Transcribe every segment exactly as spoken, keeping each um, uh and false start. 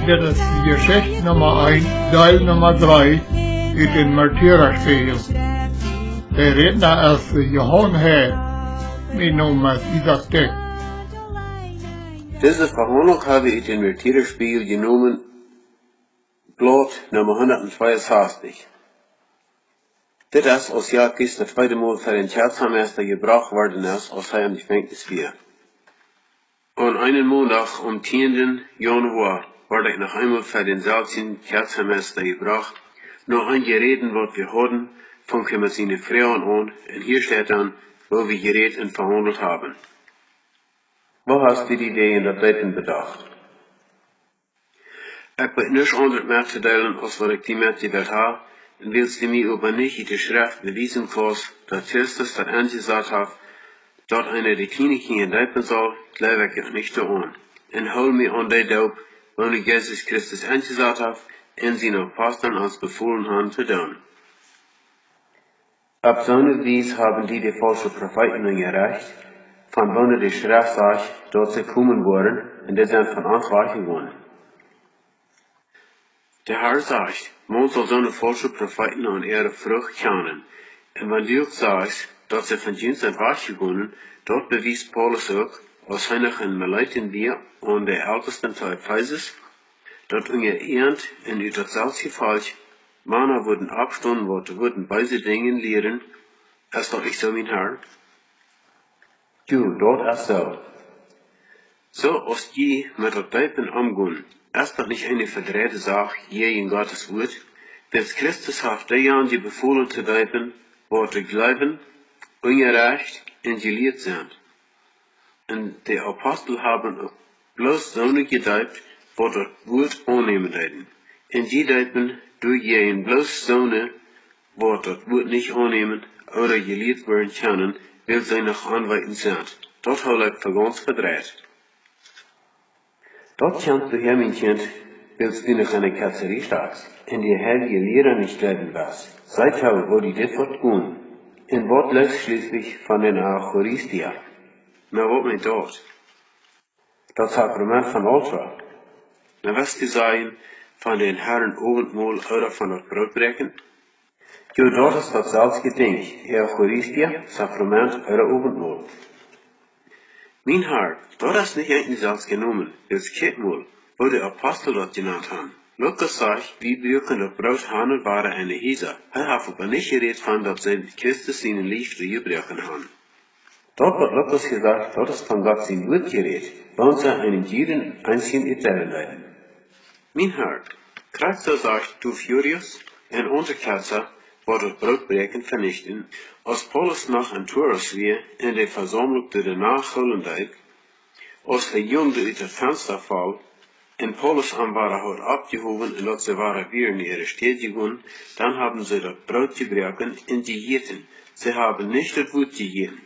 Dit es Jeschicht Numma eent, Deel Numma dree, ut dän Märtyrerspiegel. De Rädna es Johan Heid. Mien Nomen es Isaak Dyck. Dise Vehaundlunk hab ekj ut dän Märtyrerspiegel jenomen, Blaut Numma hundat tweeunsastich. Dit es, aus Jakis daut tweede Mol ver dän Kjarzameista jebrocht worden es, aus hee em Jefenkjnis wia. Aun eenen Mondach, aum tieenden Januoa, wort ekj noch eemol ver dän selwjen Kjarzameista jebrocht. No een Jeräd, waut wie hauden, funk hee met siene Froagen aun, un hia steit dan, woo wie jerät un vehaundelt haben. Woo hast du die Idee en daut Deepen bedocht? Ekj weet nuscht aundret mettodeelen aus waut ekj die metjedeelt hab, un wiels du mie oba nich ut de Schreft bewiesen kaust, daut Christus daut enjesat haft, daut eena de Kjnees deepen saul, jleew ekj uk nich doaraun. Un hool mie aun dee Doop, woone Jesus Christus enjesat haft un siene Apostel ons befolen haft to doonen. Opp soone Wies haben die de faulsche Profeeten unjarecht, von woone de Schreft sajcht, daut see komen woaren, un dee sent von ons wajchjegonen. De Herr sajcht, maun saul soone faulsche Profeeten aun äare Frucht kjanen. Un wan du uk sajchst, daut see von junt sent wajchjegonen, daut bewiest Paulus uk, aus hee noch en Miletus wia, aun de Eltesten to Efesus, daut unja an un ut daut selwje Volkj Mana wudden oppstonen, waut wudden beese Dinja lieren, es daut nich soo, mien Herr? Jo, daut es soo. Soo aus jie met daut Deepen omgonen, es daut nich eene vedreide Sach jäajen Gottes Wuat? Wiels Christus haft deejanje befolen to deepen, waut derch Gloowen, Unjarecht un Jelieet sent. Un de Apostel haben uk bloos soone jedeept, waut daut Wuat aunnämen deeden. Un jie deepen doajäajen bloos soone, waut daut Wuat nich aunnämen ooda jelieet woaren kjennen, wiels see noch onweetend sent. Daut hool ekj fa gaunz vedreit. Daut kjemst du häa, mien Kjint, wiels du noch enne Ketzerie stakjst un de heilje Liera nich jleewen west. Seet to, woo die dit woat gonen. Un waut leefst schlieslich von dän Eucharistia? Na, waut meent daut? Daut Sakrament von Altoa. Na, west du sajen, von dän Herrn Owentmol ooda von daut Brootbräakjen? Jo, daut es daut selwje Dinkj, Eucharistia, Sakrament ooda Owentmol. Mien Herr, daut es nich eent un selwje Nomen, wiels kjikj mol, woo de Apostel daut jenant haben. Lukas sajcht, wie brucken daut Broot han un wada enne Hiesa. Hee haft oba nich jerät von daut see Christus sienen Lief jebroaken haben. Daut waut Lukas jesajcht, daut es von Gott sien Wuat jerät, wan see eenen Juden eensjen utdeelen deeden. Mien Herr, krakjt soo sajcht Theophilus un aundre Kjatza, waut daut Brootbräakjen venichten, aus Paulus noch en Troas wia un de Vesaumlunk doa de Nacht hoolen deed, aus de Jung doa ut daut Fensta foll, un Paulus am wada haud oppjehowen un daut see wada wieren no äare Städ jegonen, dan haben see daut Broot jebroaken un jejäten. See haben nich daut Wuat jejäten.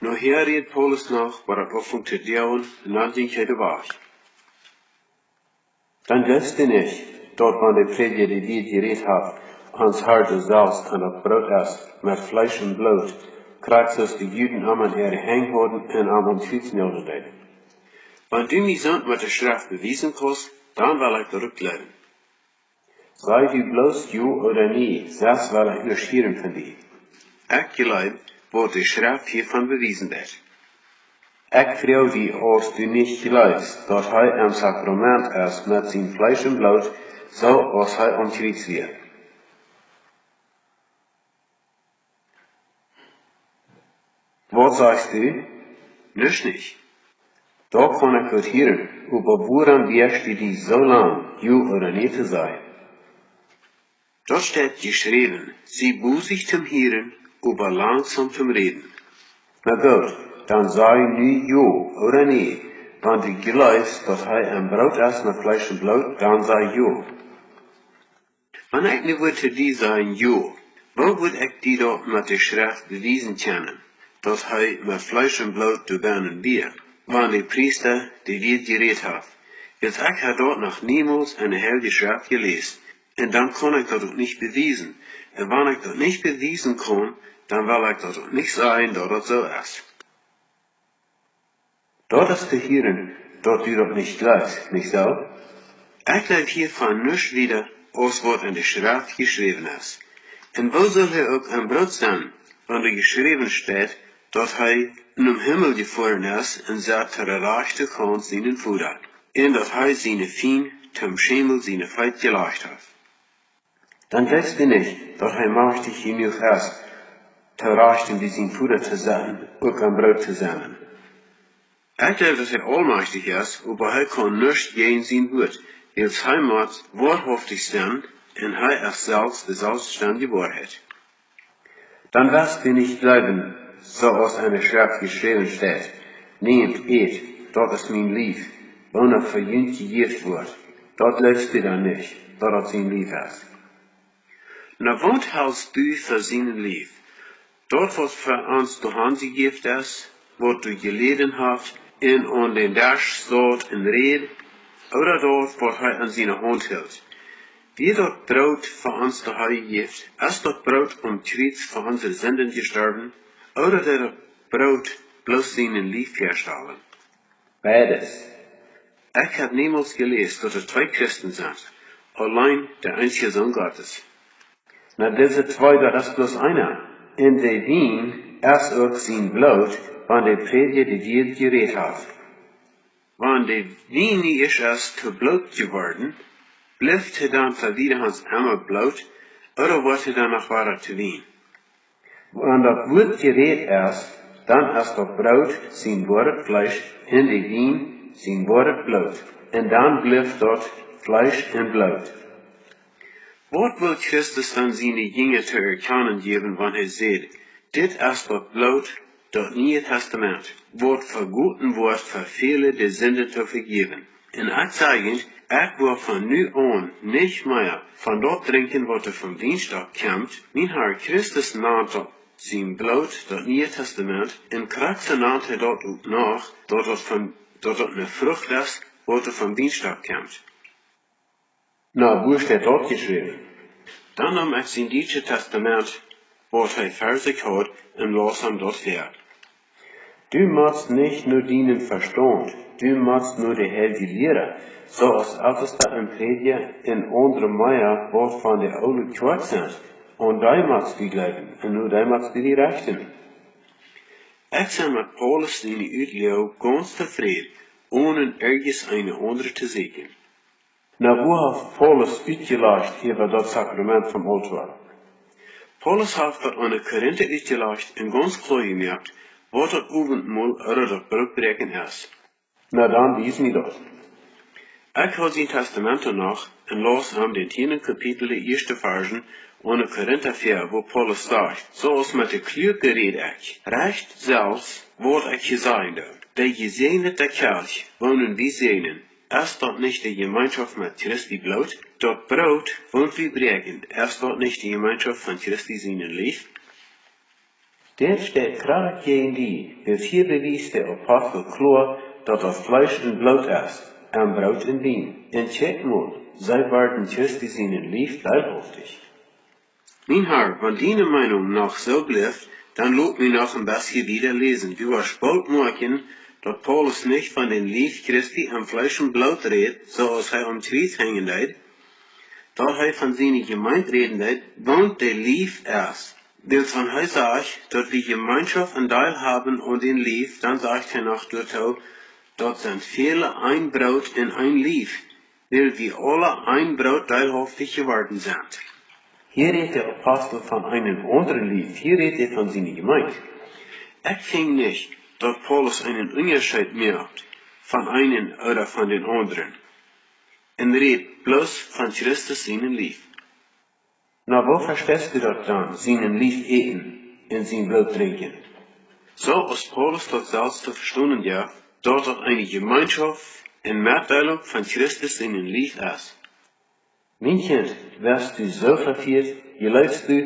Nohäa räd Paulus noch, waut daut aunfunk to doagen, un dan jinkj hee wajch. Dan jleefst du nich, daut wan de Prädja die jerät haft, ons Herr doa selfst aun daut Broot es, met Fleesch un Bloot, krakjt soo aus de Juden am en äare Henj hauden un am aum Kjriez noaglen deeden. Wan du mie soont met de Schreft bewiesen kaust, dan well ekj daut uk jleewen. Saj du bloos jo ooda nä, sest well ekj nuscht hieren von die. Ekj jleew, waut de Schreft hiavon bewiesen deit. Ekj froag die, aus du nich jleefst, daut hee em Sakrament es met sien Fleesch un Bloot, soo aus hee aum Kjriez wia. Waut sajchst du? Nuscht nich. Daut kaun ekj goot hieren, oba wuarom woagst du die soo lang, jo ooda nä to sajen? Daut steit jeschräwen, sie bosich toom hieren, oba langsom toom räden. Na goot, dan saj nu jo ooda nä, wan du jleefst, daut hee een Broot es met Fleesch un Bloot, dan saj jo. Wan ekj nu wudd to die sajen jo, woo wudd ekj die daut met de Schreft bewiesen kjennen, daut hee met Fleesch un Bloot doabennen wia, wan de Priesta die Wieed jerät haft? Wiels ekj hab daut noch niemols en de Heilje Schreft jeläst, un dan kaun ekj daut uk nich bewiesen. Un wan ekj daut nich bewiesen kaun, dan well ekj daut uk nich sajen, daut daut soo es. Daut es to hieren, daut du daut nich jleefst, nich soo? Ekj leew hia von nuscht wieda, aus waut en de Schreft jeschräwen es. Un woo saul hee uk en Broot sennen, wan doa jeschräwen steit, daut hee nom Himmel jefoaren es un sat to de rajchte Kaunt sienen Voda, un daut hee siene Fiend toom Schemel siene Feet jelajcht haft? Dan jleefst du nich, daut hee majchtich jenuach es, to rajchten bie sien Voda to sennen, uk en Broot to sennen. Ekj jleew, daut hee aulmajchtich es, oba hee kaun nuscht jäajen sien Wuat, wiels hee mott woarhauftich sennen, un hee es selfst de selfststendje Woarheit. Dan west du nich jleewen, soo aus en de Schreft jeschräwen steit: "Nämt, ät, daut es mien Lief, waut fa junt jejäft woat." Daut jleefst du dan nich, daut daut sien Lief es. Na, waut helst du fa sienen Lief? Daut, waut fa ons doahan jejäft es, waut doa jeläden haft, un aun dän Desch saut un räd, ooda daut, waut hee en siene Haunt hilt? Wia daut Broot fa ons doahan jejäft? Es daut Broot aum Kjriez fa onse Sinden jestorwen? Ooda deed daut Broot bloos sienen Lief väastalen? Beides. Ekj hab niemols jeläst, daut doa twee Christen sent, auleen de eensje Sän Gottes. Na, dise twee, daut es bloos eena. Un de Wien es uk sien Bloot, wan de Prädja de Wieed jerät haft. Wan de Wien nu ieescht es to Bloot jeworden, blift hee dan fa wiedahan emma Bloot, ooda woat hee dan noch wada to Wien? Wan daut Wuat jerät es, dan es daut Broot sien woaret Fleesch un de Wien sien woaret Bloot, un dan blift daut Fleesch un Bloot. Waut well Christus dan siene Jinja to erkjanen jäwen, wan hee säd: "Dit es daut Bloot, daut Niee Tastament, waut vegoten woat fa väle de Sinden to vejäwen"? Un ekj saj junt, ekj woa von nu aun nich mea von daut drinkjen, waut doa vom Wienstock kjemt. Mien Herr, Christus nant daut sien Bloot, daut Niee Tastament, un krakjt soo nant hee daut uk noch, daut daut von, daut daut ne Frucht es, waut doa vom Wienstock kjemt. Na, wua steit daut jeschräwen? Dan neem ekj sien dietschet Tastament, waut hee ver sikj haud, un laus am daut väa. Du motst nich no dienen Vestaunt, du motst no de heilje Liera, soo aus Eltesta un Prädja un aundre mea, waut von de oole Kjoakj sent, aun dee motst du jleewen, un no dee motst du die rechten. Ekj sie met Paulus siene Utläaj gaunz tofräd, onen irjent eene aundre to sieekjen. Na, wua haft Paulus utjelajcht äwa daut Sakrament vom Aultoa? Paulus haft daut aun de Korinta utjelajcht un gaunz kloa jemoakt, waut daut Owentmol ooda daut Brootbräakjen es. Na dan, wies mie daut. Ekj hab sien Tastament noch un laus am dän tieenden Kapitel, de ieeschte Varschen, aun de Korinta väa, wua Paulus sajcht: "Soo aus met de Kluake räd ekj, rajcht selfst, waut ekj jesajen doo. De jesäajende Kjoakj, woone wie säajnen, es daut nich de Jemeenschoft met Christi Bloot? Daut Broot, waut wie bräakjen, es daut nich de Jemeenschoft von Christi sienen Lief?" Dit steit krakjt jäajen die, wiels hia bewiest de Apostel kloa, daut daut Fleesch un Bloot es, un Broot un Wien. Un kjikj mol, see worden Christi sienen Lief deelhauftich. Mien Herr, wan diene Meenunk noch soo blift, dan lot mie noch een bät wieda läsen. Du woascht boolt moakjen, daut Paulus nich von dän Lief Christi aun Fleesch un Bloot rät, soo aus hee aum Kjriez henjen deed, daut hee von siene Jemeent räden deed, waut de Lief es. Wiels wan hee sajcht, daut wie Jemeenschoft un Deel haben aun dän Lief, dan sajcht hee noch doatoo, daut sent väle een Broot un een Lief, wiels wie aule een Broot deelhauftich jeworden sent. Hia rät de Apostel von eenen aundren Lief, hia rät hee von siene Jemeent. Ekj finj nich, daut Paulus eenen Unjascheet moakt von eenen ooda von dän aundren, un rät bloos von Christus sienen Lief. Na, woo vesteist du daut dan, sienen Lief äten un sien Bloot drinkjen? Soo aus Paulus daut selfst to vestonen jeft, daut daut eene Jemeenschoft un Metdeelunk von Christus sienen Lief es. Mien Kjint, west du soo vefieet, jleefst du,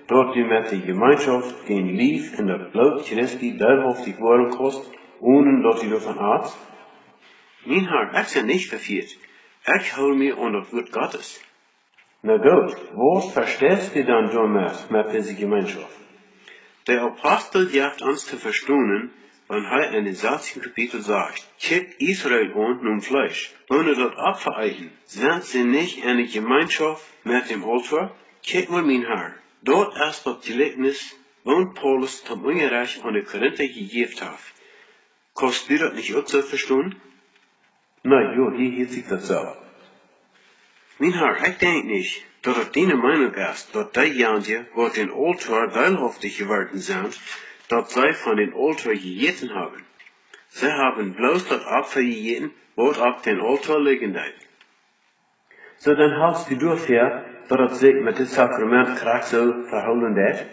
daut du met de Jemeenschoft dän Lief un daut Bloot Christi deelhauftich woaren kaust, onen daut du doavon atst? Mien Herr, ekj sie nich vefieet. Ekj hool mie aun daut Wuat Gottes. Na goot, waut vesteist du dan doamet, met dise Jemeenschoft? De Apostel jeft ons to vestonen, wan hee en dän sastenen Kapitel sajcht: "Kjikjt Israel aun nom Fleesch, woone daut Opfa eeten, sent see nich enne Jemeenschoft met däm Altoa? Kjikjt mol, mien Har, daut es daut Jlikjnis, waut Paulus toom Unjarecht aun de Korinta jejäft haft." Kaust du daut nich uk soo vestonen? Na jo, hia hieet sikj daut soo. Mien Har, ekj denkj nich, daut et diene Meenunk es, daut deejanje, waut dän Altoa deelhauftich jeworden sent, daut see von dän Altoa jejäten haben. See haben bloos daut Opfa jejäten, waut opp dän Altoa lijen deed. Soo, dan helst du doafäa, daut et sikj met dit Sakrament krakjt soo vehoolen deit?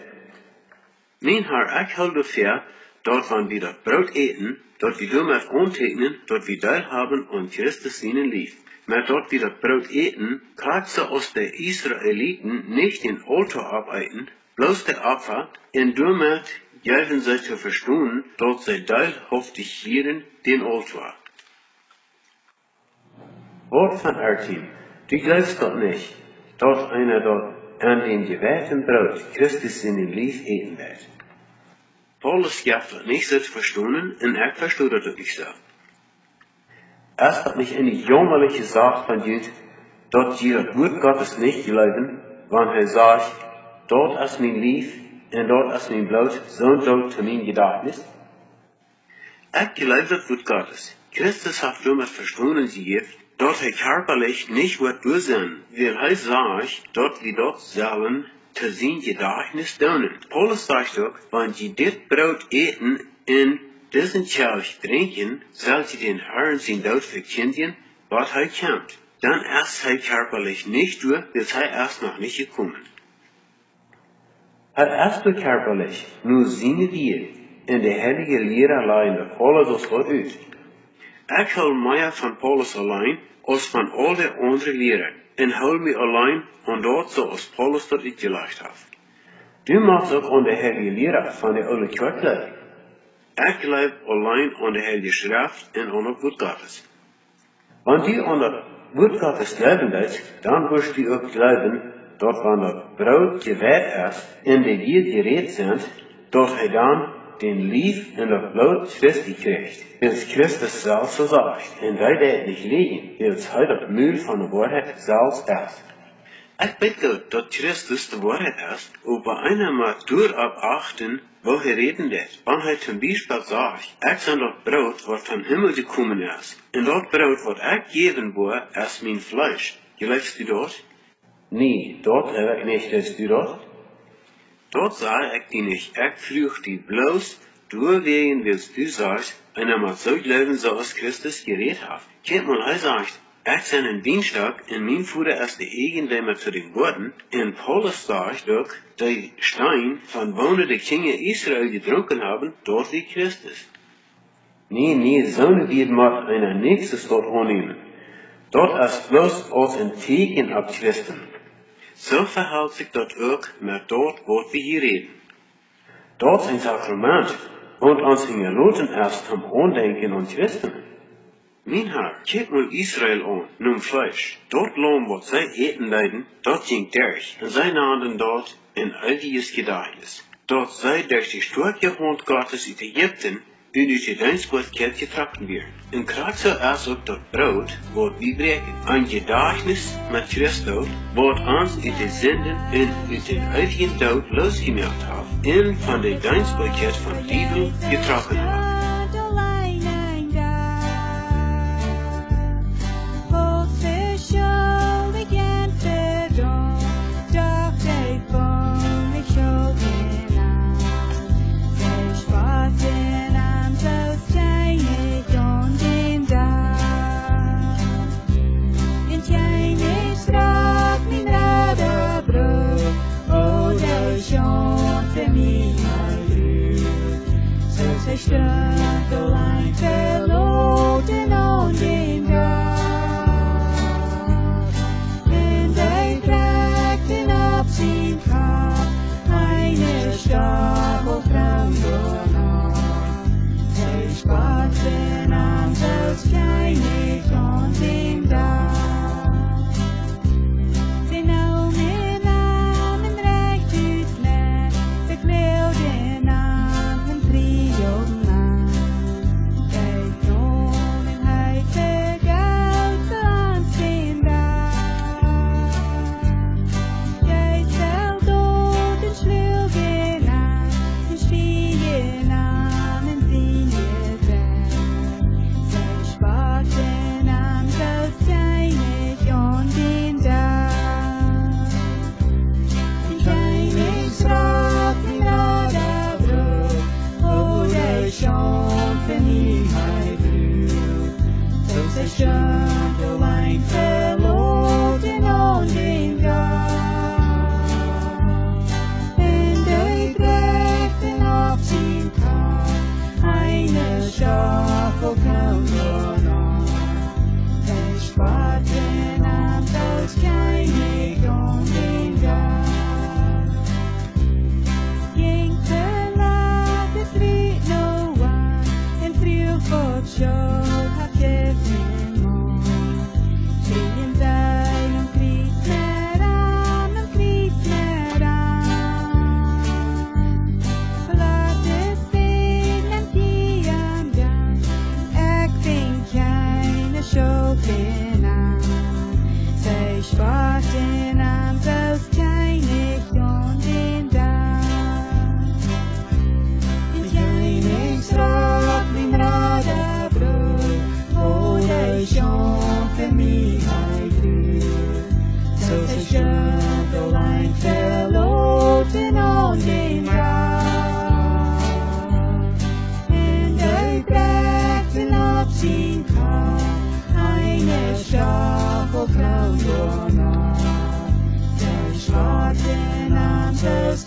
Mien Har, ekj hool doafäa, daut wan wie daut Broot äten, daut wie doamet aunteekjnen, daut wie Deel haben aun Christus sienen Lief. Met daut wie daut Broot äten, krakjt soo aus de Israeliten nich dän Altoa oppeeten, bloos de Opfa, un doamet jäwen see to vestonen, daut see deelhauftich hieren dän Altoa. Waut von Ertin, du jleefst daut nich, daut eena daut aun dän jeweiten Broot Christus sienen Lief äten woat? Paulus jeft daut nich soo to vestonen, un ekj vesto daut uk nich soo. Es daut nich eene jaumalische Sach von junt, daut jie daut Wuat Gottes nich jleewen, wan hee sajcht: "Daut es mien Lief un daut es mien Bloot, soo doopt to mien Jedajchtnis"? Ekj jleew daut Wuat Gottes. Christus haft doamet vestonen jejäft, daut hee kjarpalich nich woat doa sennen, wiels hee sajcht, daut wie daut sellen to sien Jedajchtnis doonen. Paulus sajcht uk: "Wan jie dit Broot äten un disen Kjalch drinkjen, sell jie dän Harn sien Doot vekjindjen, bat hee kjemt." Dan es hee kjarpalich nich doa, wiels hee es noch nich jekomen. Hee es doa kjarpalich, no siene Wieed, un de heilje Liera lajen daut aules soo ut. Ekj hool mea von Paulus auleen aus von aul de aundre Liera, un hool mie auleen aun daut, soo aus Paulus daut utjelajcht haft. Du motst uk aun de heilje Liera von de oole Kjoakj jleewen. Ekj jleew auleen aun de Heilje Schreft un aun daut Wuat Gottes. Wan du aun daut Wuat Gottes jleewen deist, dan woascht du uk jleewen, daut wan daut Broot jeweit es un de Wieed jeräd sent, daut hee dan dän Lief un daut Bloot Christi kjricht, wiels Christus selfst soo sajcht, un hee deit nich läajen, wiels hee daut Mul von de Woarheit selfst es. Ekj weet goot, daut Christus de Woarheit es, oba eena mott doaropp achten, woo hee räden deit. Wan hee toom Biespel sajcht: "Ekj sie daut Broot, waut vom Himmel jekomen es, un daut Broot, waut ekj jäwen woa, es mien Fleesch." Jleefst du daut? Nä, daut jleew ekj nich. Jleefst du daut? Daut saj ekj die nich. Ekj fruach die bloos, doawäajen, wiels du sajchst, eena mott soo jleewen, soo aus Christus jerät haft. Kjikj mol, hee sajcht: "Ekj sie een Wienstock, un mien Voda es de Eijendeema to dän Goaden." Un Paulus sajcht uk: "De Steen, von woone de Kjinja Israel jedrunken haben, daut wia Christus." Nä, nä, soone Wieed mott eena nich soo aunnämen. Daut es bloos aus een Tieekjen opp Christen. Soo vehelt sikj daut uk met daut, waut wie hia räden. Daut es een Sakrament, waut ons hinjaloten es toom aundenkjen aun Christen. Mien Har, kjikj mol Israel aun, nom Fleesch. Daut Laum, waut see äten deeden, daut jinkj derch, un see nanden daut een eewjet Jedajchtnis, daut see derch de stoakje Haunt Gottes ut Ägipten un ut de Deenstboakjeit jetrocken wieren. Un krakjt soo es uk daut Broot, waut wie bräakjen, een Jedajchtnis met Christus, waut ons ut de Sinden un ut dän eewjen Doot loosjemoakt haft un von de Deenstboakjeit vom Diewel jetrocken haft. Waut veschuldicht en vedaumt, doch deed von mie Schult en Angst. Dee spotten am soo strenj aun dän Dach. Un kjeen Straf mien Rada bruak, o, dee Schaund fa mie hee droag. Soo see stunt auleen veloten aun dän Graf. Un dee drekjten opp sien Kopp eene Stachelkroon doano. See spotten am soo strenj aun dän Dach. See neemen am rajcht ut Kjneen, see kjleeden am en Triumf aun. Eine Stachelkroon doa noch. De Schlot in ons Huus